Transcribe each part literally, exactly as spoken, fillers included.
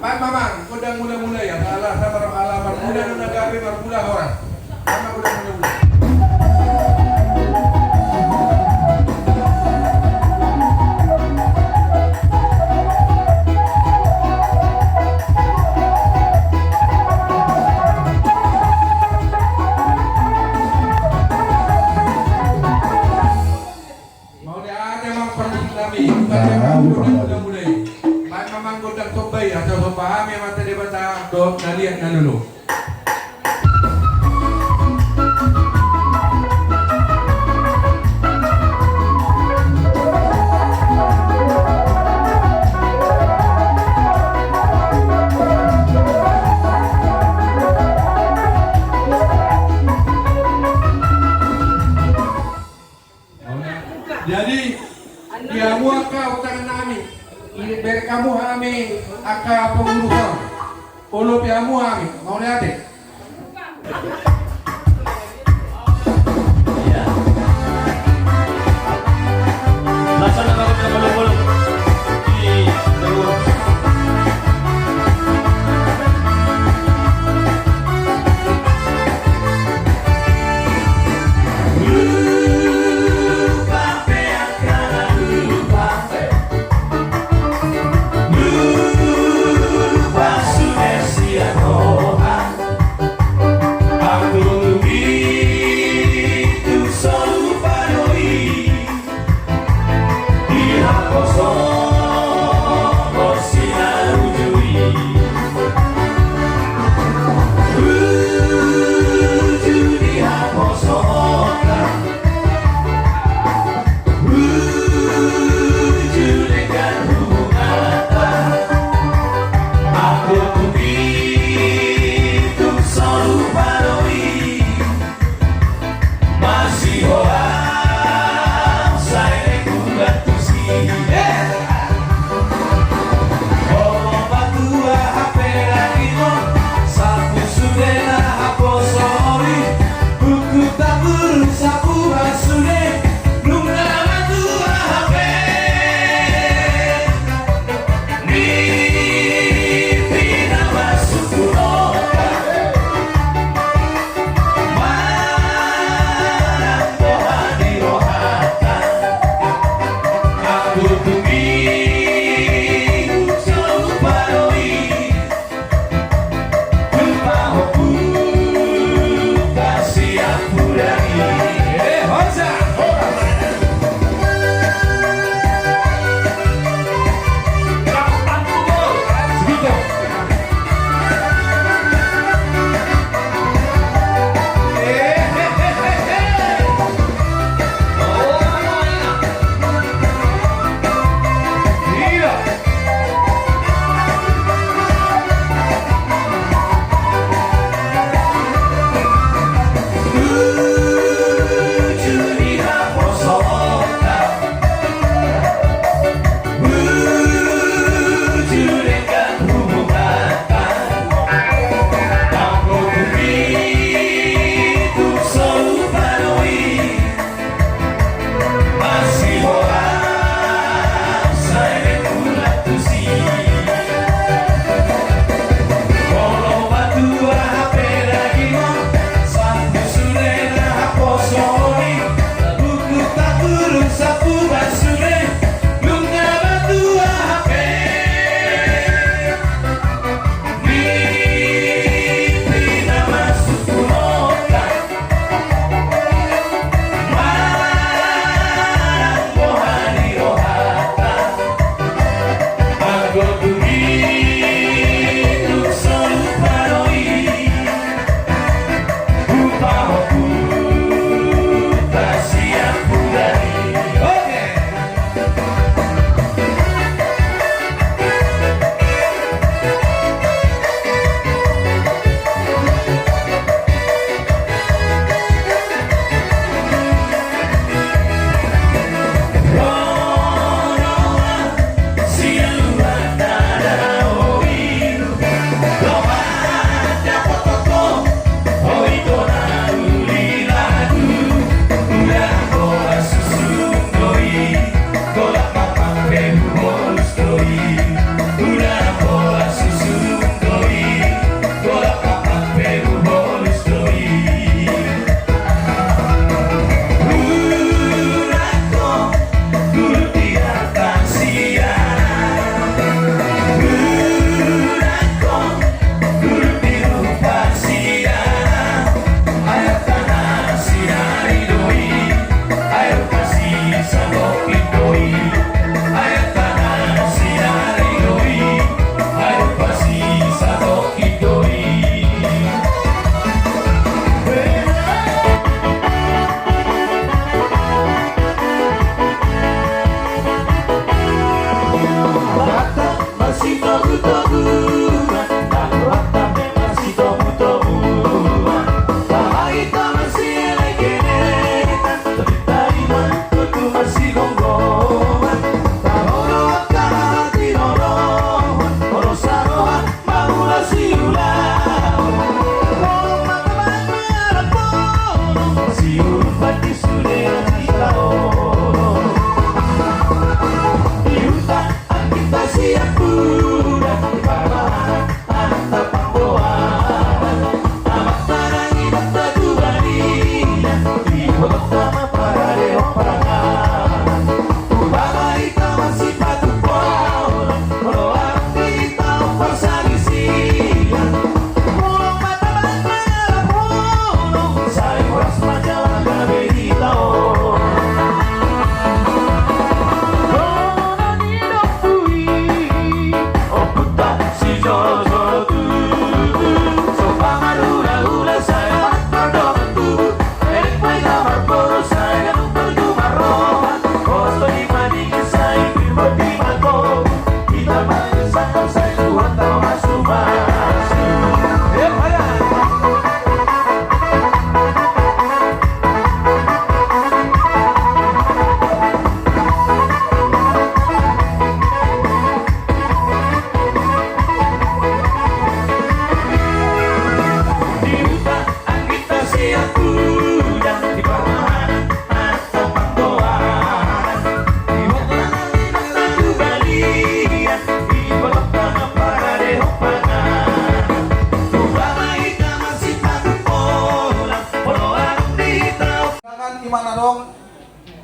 Baen ma amang gondang mula-mula i, ala, ala, ala marmula do na gabe, marmula horas. Baen ma gondang mula-mula i. Mauliate amang parmusik nami, mauliate amang gondang mula-mula i. Baen ma amang gondang somba i, asa somba hami Amanta Debata dohot na liat na lolo. Jadi, di hamu angka utangan nami, iberek hamu hami angka pengurusan. Olopi hamu hami, mauliate. Iya. Langsung nama kita bolong-bolong. Di daun.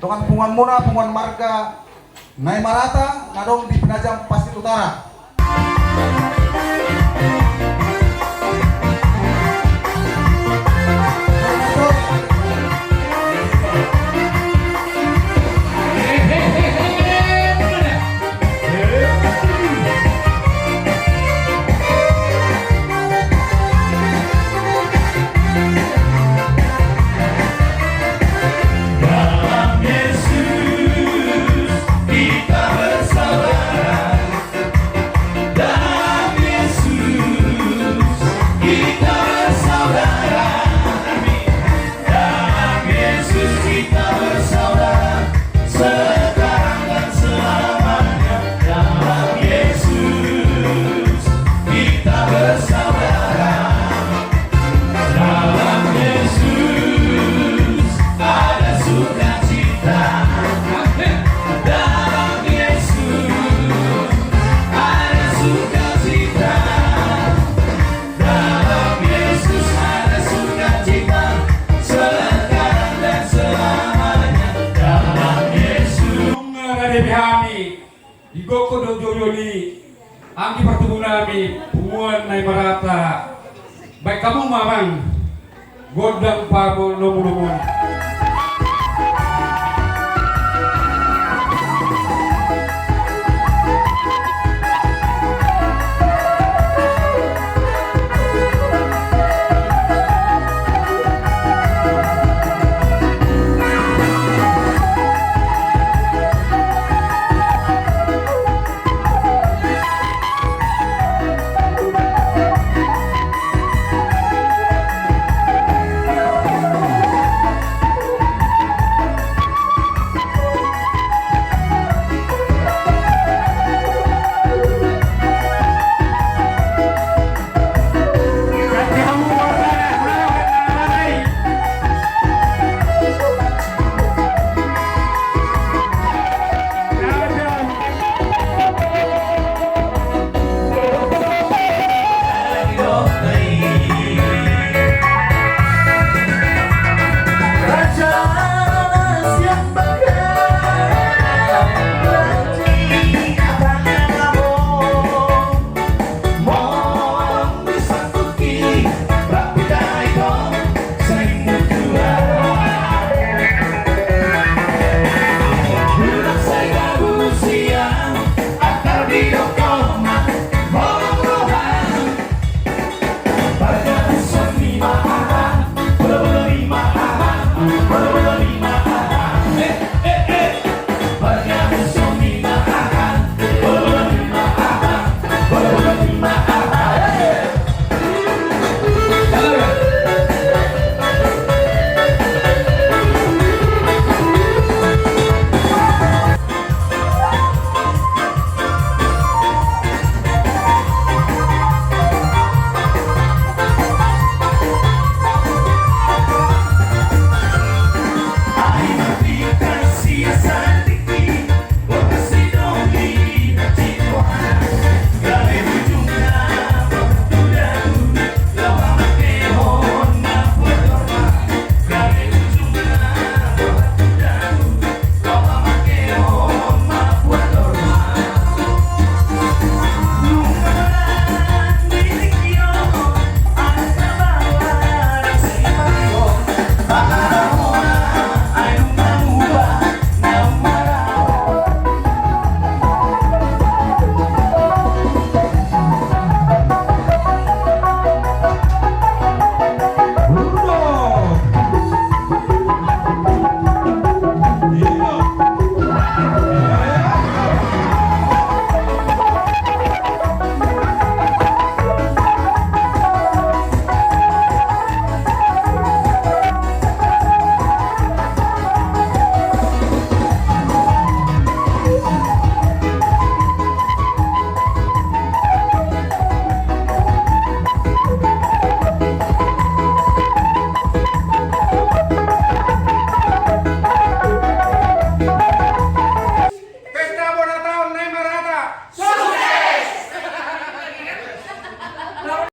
Dongan punguan muna, punguan marga Naimarata na adong di Penajam Pasir Utara. Dalam Yesus kita bersaudara. Dalam Yesus kita bersaudara. Dalam Yesus kita bersaudara, sekarang dan selamanya. Dalam Yesus kita bersaudara. Dalam Yesus ada sukacita. Dalam Yesus ada sukacita. Dalam Yesus ada sukacita, sekarang dan selamanya. Dalam Yesus. Nunga rade be hami, di gokhon dohot jolo ni, anggi partubu nami, punguan Naimarata. Baen hamu ma amang gondang pamolopolopon.